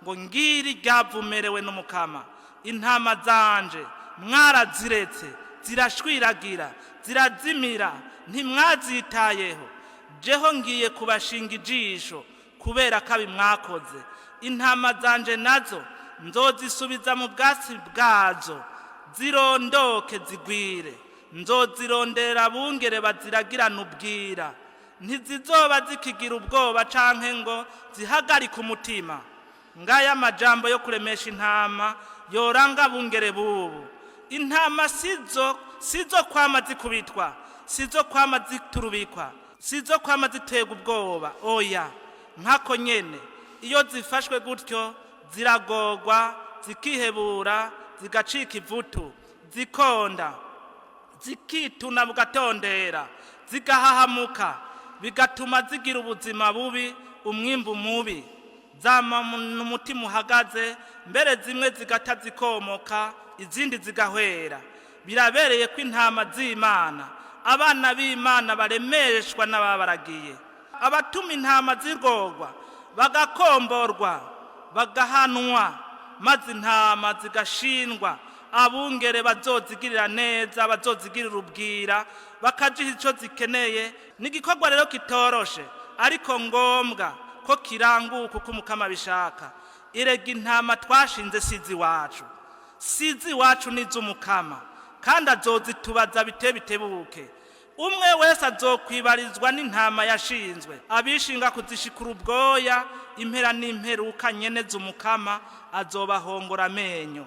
Ngo ngiri ryavumerewe n'Umukama: intama zanje mwaraziretse zirashwiragira, zirazimira, ntimwazitayeho. Jeho ngiye kubashinga ijisho kubera kabi mwakoze. Intama zanje nazo nzozisubiza mu bwatsi bwazo, zirondoke zigwire. Nzozirondera bungere baziragirana ubwira, ntizizoba zikigira ubwoba canke ngo zihagarike umutima. Ngaya amajambo yo kuremesha intama yoranga bungere bubu. Intama sizo kwama zikubitwa, sizo kwama ziturubikwa, sizo kwama ziterwa ubwoba, oya. Nkako nyene iyo zifashwe gutyo ziragorwa, zikihebura, zigacika ivutu, zikonda, zikituna bugatondera, zigahahamuka, bigatuma zigira ubuzima bubi, umwimbu mubi, zama umutima uhagaze, mbere zimwe zigata zikomoka, izindi zigahwera. Birabereye ko intama z'Imana, abana b'Imana, baremeshwa n'ababaragiye. Abatuma intama zigorwa, bagakomborwa, bagahanwa, maze intama zigashingwa abungere bazozigirira neza, bazozigirira ubwira, bakajiha icyo zikeneye. Ni igikorwa rero kitoroshe, ariko ngombwa ko kiranguka uko Umukama bishaka. Erega intama twashinze sizi iwacu, sizi iwacu, n'iz'Umukama, kandi azozitubaza bite bitebuke. Umwe wese azokwibarizwa n'intama yashinzwe. Abishinga kuzishikura ubwoya, impera n'imperuka nyene z'Umukama azobahongora amenyo.